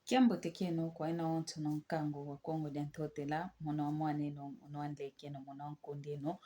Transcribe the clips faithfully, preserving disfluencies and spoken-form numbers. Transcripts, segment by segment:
Kiambote kieno kwa eno onsono nkangu wa Kongo dia Ntotela, mono wa mwan'eno, mono wa nlek'eno, mono wa nkund'eno,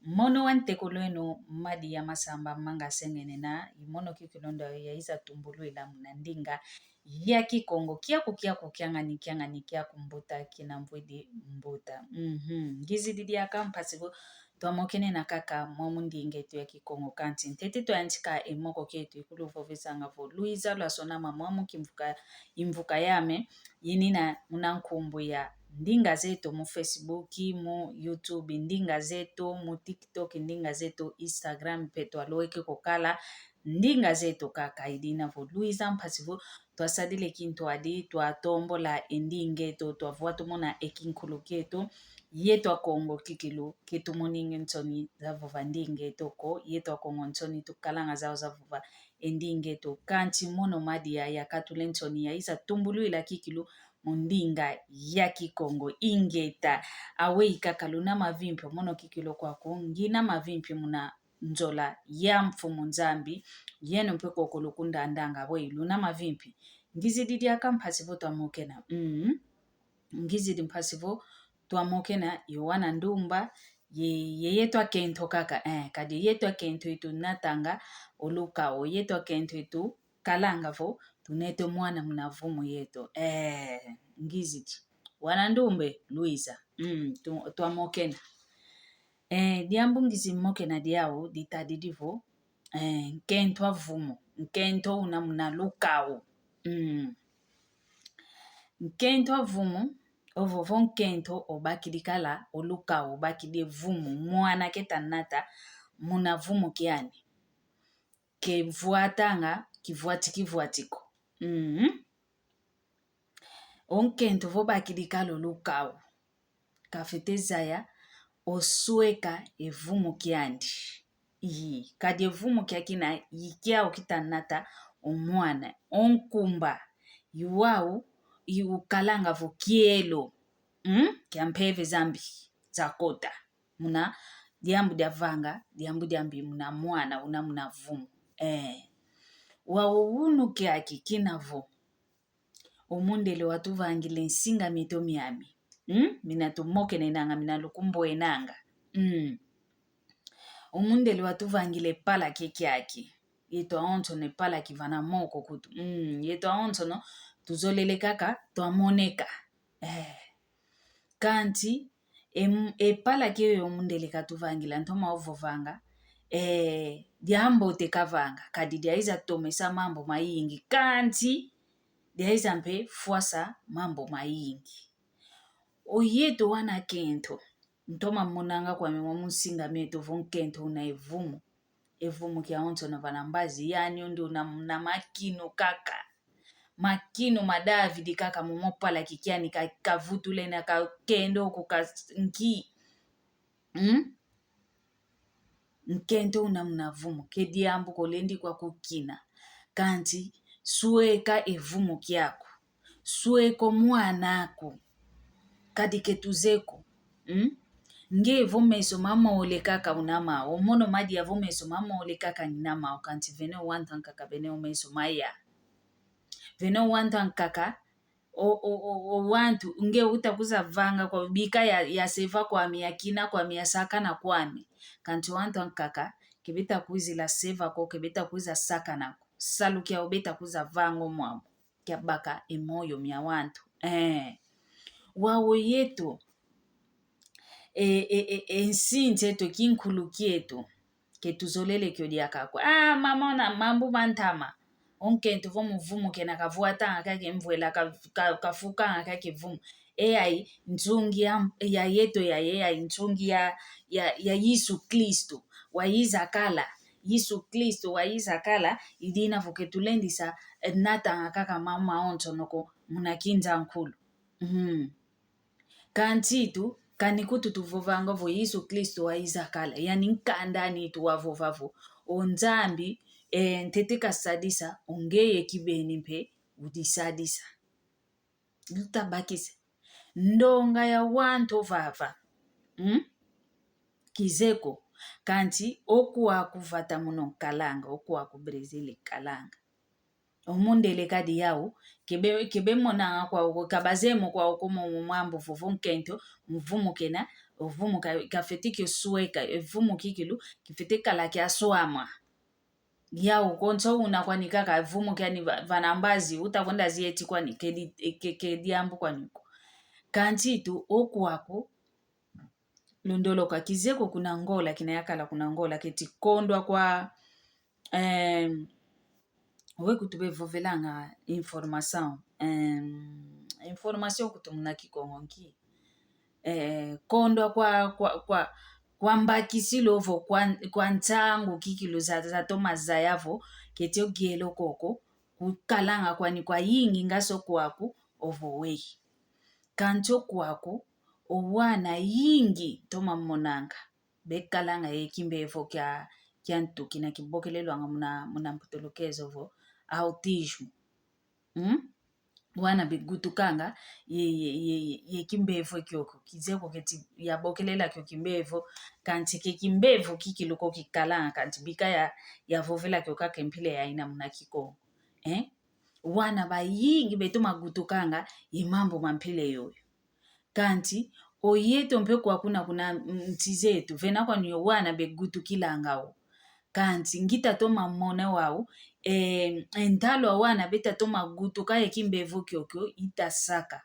mono wa ntekolo eno, Madia Masamba Manga Sengenena, i mono kikilu ndo yaiza tumbulwila muna ndinga ya Kikongo. Kiaku, kiaku, kiangani, kiangani, kiaku mbuta, kina mvwidi mbuta. Mhm. Ngizidi diaka mpasi vo twamokene na kaka mwamu nding'eto ya Kikongo, kanti ntete twayantika e moko kieto, ikulu vovesanga vo lwiza lwasonama mwamu kimvuka, imvuka yame, yinina muna nkumbu ya ndinga zeto mu Facebook, mu YouTube, ndinga zeto mu TikTok, ndinga zeto Instagram, mpe twalweke ko kala ndinga zeto kaka. Idina vo lwiza mpasi vo twasadile kintwadi, twatombola e nding'eto, twavwa tumona e kinkulu kieto, yeto Akongo kikilu ke tumoninge nsoni za vova nding'eto ko, yeto Akongo nsoni tukalanga zau za vova e nding'eto. Kanti mono Madia yakatule nsoni, yaiza tumbulwila kikilu mu ndinga ya Kikongo. Ingeta, aweyi kaka luna mavimpi, mono kikilu kwaku ngina mavimpi muna nzola ya Mfumu Nzambi, yeno mpe koko lukundandanga. Aweyi luna mavimpi? Ngizidi diaka mpasi vo twamokena. Mm. Ngizidi mpasi vo twamokena, Yohana Ndumba, ye, ye yeto akento kaka, eh, kadi yeto akento itu natanga o lukau, yeto akento itu kalanga vo tunete mwana muna vumu yeto. Eh, ngizidi. Wana Ndumbe, lwiza. Mm, tu-, twamokena. Eh, diambu ngizi mokena diau ditadidi vo, eh, nkento a vumu, nkento una muna lukau. Mm. Nkento a vumu, ovo vo nkento obakidi kala o lukau, obakidi e vumu, mwana keta nata muna vumu kiani. Ke vwatanga kivwati kivwati ko. Mm. O nkento vo bakidi kala o lukau, kafwete zaya osweka e vumu kiandi. Ii, kadi e vumu kiakina i kiau kita nata o mwana. O nkumba i wau i ukalanga vo kielo, mm, kia mpeve zambi zakota muna diambu dia vanga, diambu diambi muna mwana, una muna vumu. Eh. Wau unu kiaki kina vo o mundele watuvangile nsinga mieto miami. Mm? Mina tumokenenanga, mina lukumbwenanga. Mm. O mundele watuvangile pala kiekiaki. Yeto aonsono e pala kivana moko kutu. Mm. Yeto aonsono tuzolele kaka twamoneka. Eh. Kanti, em, e pala kioyo mundele katuvangila, ntoma ovovanga, eh, diambote kavanga, kadi diaiza tomesa mambu mayingi, kanti diaiza mpe fwasa mambu mayingi. O yeto wana kento, ntoma monanga kwame mwamu nsinga mieto vo nkento una e vumu, e vumu kiaonsono vana mbazi, yani undi una, una makinu kaka. Makinu ma Davidi kaka momo pala kikiani ka, kavutule na kakende oku ka nki. Mm? Nkento una muna vumu, ke diambu ko lendi kwa kukina. Kanti sweka e vumu kiaku. Sweka o mwana aku. Kadi ke tuzeye ko. Mm? Nge vo meso mamole kaka una mau. O mono Madia vo meso mamole kaka ngina mau. Kanti vene o wantu ankaka vene o meso maya. Vene o wantu ankaka, o, o, o, o wantu, nge uta kwiza vanga kwa bika ya, ya seva kwami, ya kina kwami, ya sakana kwami. Kanti o wantu ankaka, ke beta kwizila seva ko, ke beta kwiza sakana ko. Salu kiau beta kwiza vanga o mwau kiabaka e moyo mia wantu. Eh. Wau yeto, e, e, e, e nsinsi eto, kinkulu kieto, ke tuzolele kio diaka ko. Ah, mamona, mambu mantama. O nkento vo mu vumu kena kavwatanga kaka e mvwela, ka, ka, kafukanga kaka e vumu. E yayi, nzungi ya, ya yeto yayi, e yayi, nzungi ya, ya, ya Yesu Kristo. Waiza kala. Yesu Kristo waiza kala, idina vo ke tulendisa, eh, natanga kaka mambu maonsono ko muna kinza nkulu. Mm. Kansi tu, kani kutu tuvovanga vo Yesu Kristo waiza kala, yani nkanda ani tu wavova vo, o Nzambi, eh, ntete kasadisa, o ngeye kibeni mpe udisadisa. Lutabakise. Ndonga ya wantu ovava. Mm? Kizeye ko. Kansi oku aku vata muno nkalanga, oku aku Brazil nkalanga. O mundele kadi yau, kebe, kebe monanga kwau ko, ka bazeye mo kwau ko mo, mo mambu vovo nkento, mvumu kena, ovumu ka, kafeti kio sweka, evumu kikilu, kifeti kala kia swama. Yau konso una kwani kaka evumu kiani va-, vana mbazi, uta kwenda zieti kwani, kedi, ke, ke diambu kwani ko. Kansi tu, o kwaku, lundoloka kizeye ko kuna Ngola, kina yakala kuna Ngola, keti kondwa kwa, em, we kutu bevovelanga informação, em, informação kutu muna Kikongo nki? Eh, kondwa kwa, kwa, kwa, kwa mbakisi lo vo kwa, kwa nsangu kikilu za, zatoma zaya vo, keti o gielo koko, kukalanga kwani kwayingi ngasi o kwaku, ovo weyi. Kansi o kwaku, o wana yingi toma monanga, bekalanga ye kimbevo kia, kia ntu kina kibokelelwanga muna, muna mputulukezo vo autismo. Mm? Wana begutukanga ye, ye, ye, ye, ye kimbevo kiokio, kizeye ko keti yabokelela kio kimbevo, kansi ke kimbevo kikilu ko kikalanga, kansi bika ya, yavovela kio kaka e mpila yayina muna Kikongo. Eh? Wana bayingi betoma gutukanga ye mambu ma mpila yoyo. Kansi, o yeto mpe kwa kuna kuna nsi zeto, vena kwani o wana begutukilanga o. Kansi, ngita toma mona wau, e, e ntalo a wana beta toma gutuka ye kimbevo kiokio ita saka.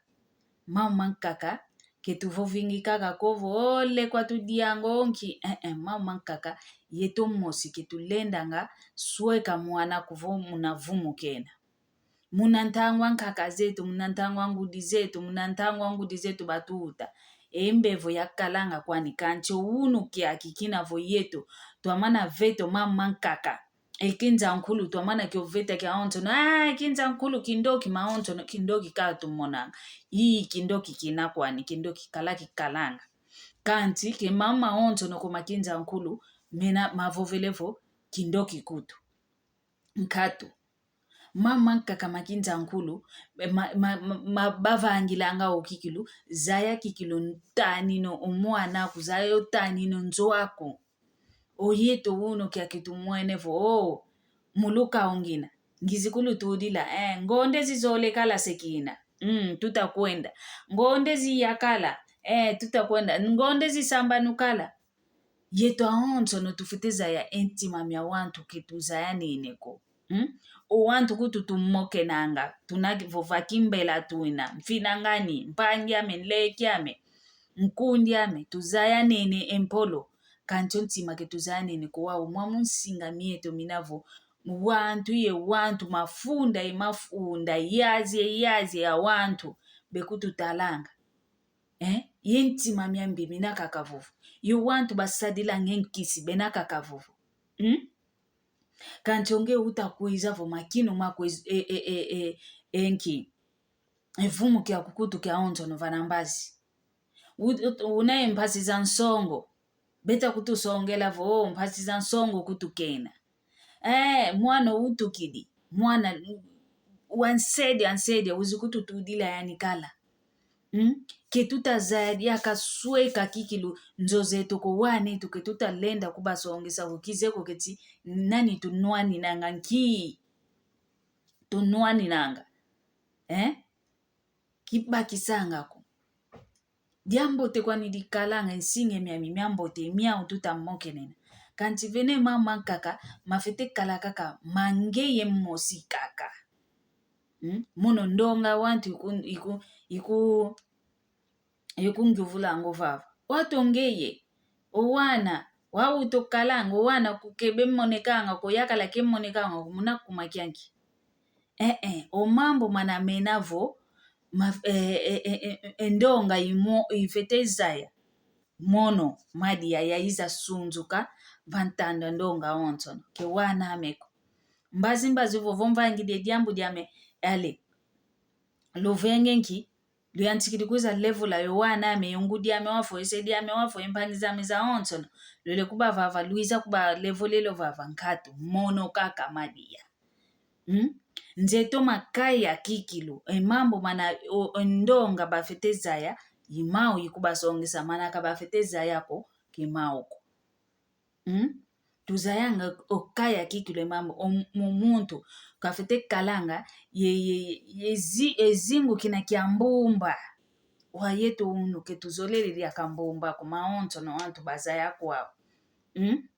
Mau mankaka, ke tuvovingi kaka ko vo, ole kwa tudianga o nki, eh, eh, mau mankaka, yeto mosi ke tulendanga sweka mwana kuvo muna vumu kena. Muna ntangu a nkaka zeto, muna ntangu a ngudi zeto, muna ntangu a ngudi zeto batuta. E mbevo yakalanga kwani kansi o unu kiaki kina vo yeto, twamana veta o mau mankaka. E kinza nkulu twamana kio veta kiawonsono. Ah, kinza nkulu kindoki mawonsono, kindoki ka tumonanga. Ii, kindoki kina kwani, kindoki kala kikalanga. Kansi ke mau mawonsono ko ma kinza nkulu, mena mavovele vo kindoki kutu. Nkatu. Mau mankaka ma kinza nkulu, ma, ma, ma, ma bavangilanga o kikilu, zaya kikilu ntanina o mwana aku, zaya o ntanina o nzo aku. O yeto unu kiaki tumwene vo, o, muluka ungina, ngizi kulutudila, eh, ngonde zizole kala se kina, mm, tuta kwenda. Ngonde ziyakala, eh, tuta kwenda. Ngonde zisambanu kala. Yeto awonsono tufwete zaya e ntima mia wantu ke tuzayanene ko. Hmm? O wantu kutu tumokenanga, tuna vova kimbela twina, mfinangani, mpangi ame, nleki ame, nkundi ame, tuzayanene e mpolo. Kansi o ntima ke tuzayanene ko wau mwa mu nsinga mieto mina vo, wantu ye wantu, mafunda ye mafunda, yazi ye yazi ya wantu, bekututalanga. Eh? Ye ntima miambi mina kaka vovo. Ye wantu basadilanga e nkisi bena kaka vovo. Hmm? Kansi o nge uta kwiza vo makinu maku e, e, e, e, e, e nki? E vumu kiaku kutu kiawonsono vana mbazi. U-, u-, una ye mpasi za nsongo. Beta kutusongela vo, o, mpasi za nsongo kutu kena. Eh, mwana utukidi. Mwana, wa nsedi, a nsedi, uzi kututudila yani kala. Hmm? Ke tuta zaya diaka sweka kikilu nzo zeto ko waneto ke tuta lenda kubasongesa ko kizeye ko keti nani tunwaninanga nki. Tunwaninanga. Eh? Kibakisanga ko. Diambote kwani dikalanga e nsinga miami miambote miau tuta mokenena. Kansi vene mau mankaka, mafwete kala kaka ma ngeye mosi kaka. Hmm? Mono ndonga wantu iku, iku, iku, ikungiuvulanga o vava. Wantu ngeye, o wana, wau utokalanga, o wana ku kebe monekanga ko, yakala ke monekanga ko, muna kuma kianki. Eh, eh, o mambu mana mena vo, ma, eh, eh, eh, eh, eh, ndonga imo, ifwete zaya. Mono, madia yaiza sunzuka, va ntanda ndonga onsono, ke wana ame ko. Mbazi mbazi vovo mvangidi e diambu diame, ale. Luvenge nki, luyantikidi kwiza levula yo wana ame, yo ngudi ame wafo, yo sedi ame wafo, ye mpangi zame zaonsono. Lwele kubavava, lwiza kubalevulila vava nkatu, mono kaka madia. Hmm? Nzeto makaya kikilu, e mambu mana o, o ndonga bafwete zaya, i mau ikubasongesa mana ka bafwete zaya ko, ke mau ko. Hmm? Tuzayanga okaya kikilu e mambu, o mu-, muntu kafwete kalanga ye, ye, ye, ye zi-, e zingu kina kia mbumba. Wa yeto unu ke tuzolele diaka mbumba ko, mawonsono wantu bazaya kwau. Hmm?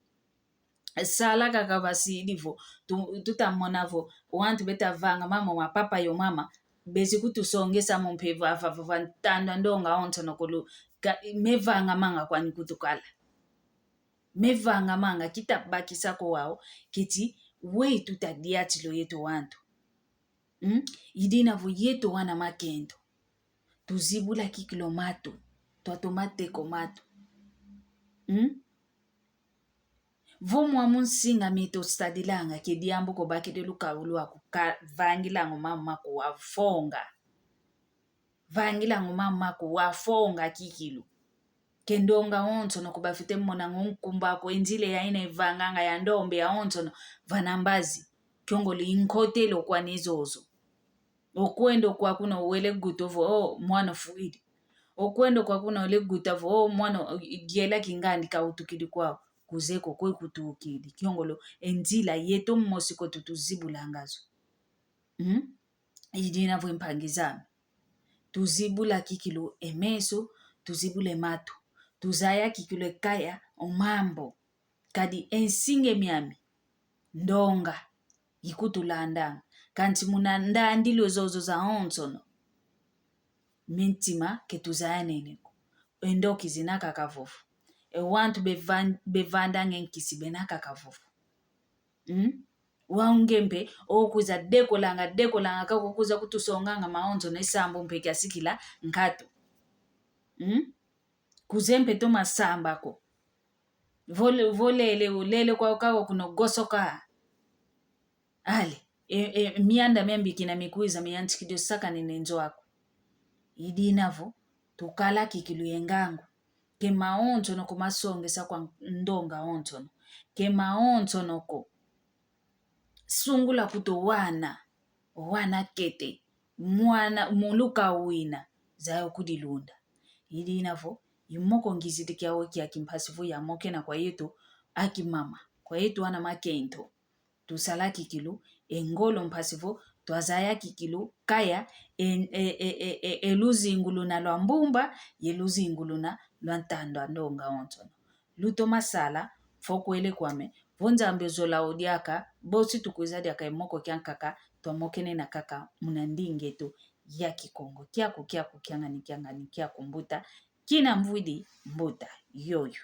Sala kaka basidi vo, tu-, tutamona vo wantu beta vanga mama, wa papa yo mama, bezi kutusongesa mo mpe va, va, va, va ntanda ndonga onsono kulu, ka-, mevangamanga kwani kutukala. Mevangamanga, kita bakisa ko wau, keti weyi tutadiatila o yeto wantu. Hmm? Idina vo yeto wana makento. Tuzibula kikilu o matu, twatoma teka o matu. Hmm? Vo mwamu nsinga mi tusadilanga, ke diambu ko bakidi lukau lwaku, ka vangilanga o mama maku wafonga. Vangilanga o mama maku wafonga kikilu. Ke ndonga onsono ko bafwete monanga o nkumbu aku, e nzila yaina ivanganga ya ndombe ya onsono, vana mbazi. Kiongolo i nkotelo kwani zozo. Okwenda kwaku na owele guta vo, oh, mwana ofwidi. Okwenda kwaku na owele guta vo, oh, mwana o-, i-, yela kingandi kawutukidi kwau. Kuzeye ko kwe kutukidi. Kiongolo, e nzila yeto mosi ko tutuzibulanga zo. Hmm? Idina vo e mpangi zame. Tuzibula kikilu e meso, tuzibula e matu. Tuzaya kikilu e kaya o mambu. Kadi e nsinga miami, ndonga, ikutulandanga. Kansi muna ndandilwa zozo zaonsono, mintima ke tuzayanene ko. E ndoki zina kaka vovo. E wantu bevan-, bevandanga e nkisi bena kaka vovo. Hmm? Wau nge mpe, okwiza dekolanga, dekolanga, kaka okwiza kutusonganga maonsono e sambu mpe kiasikila nkatu. Hmm? Kuzeye mpe toma samba ko. Vo le-, vo lele, lele kwa kaka kuna gosoka. Ale, e, e, mianda miambi kina mikwiza miyantikidi osakanina e nzo aku. Idina vo, tukala kikilu ye ngangu. Ke maonsono ko masongesa kwa ndonga onsono. Ke maonsono ko sungula kuto wana, wana kete, mwana, muluka wina, zaya okudilunda. Idina vo, i moko ngizidi kiau kia kimpasi vo yamokena kwa yeto, akimama, kwa yeto ana makento. Tusala kikilu, e ngolo mpasi vo, twazaya kikilu, kaya, e, e, e luzingu luna lwa mbumba, ye luzingu luna lwa ntanda ndonga onsono. Lutoma sala, mfokwele kwame, vo Nzambi ozola o diaka, bosi tukwiza diaka e moko kiankaka, twamokenena kaka muna ndinga eto ya Kikongo. Kiaku, kiaku, kiangani, kiangani, kiaku mbuta, kina mvwidi mbuta, yoyo.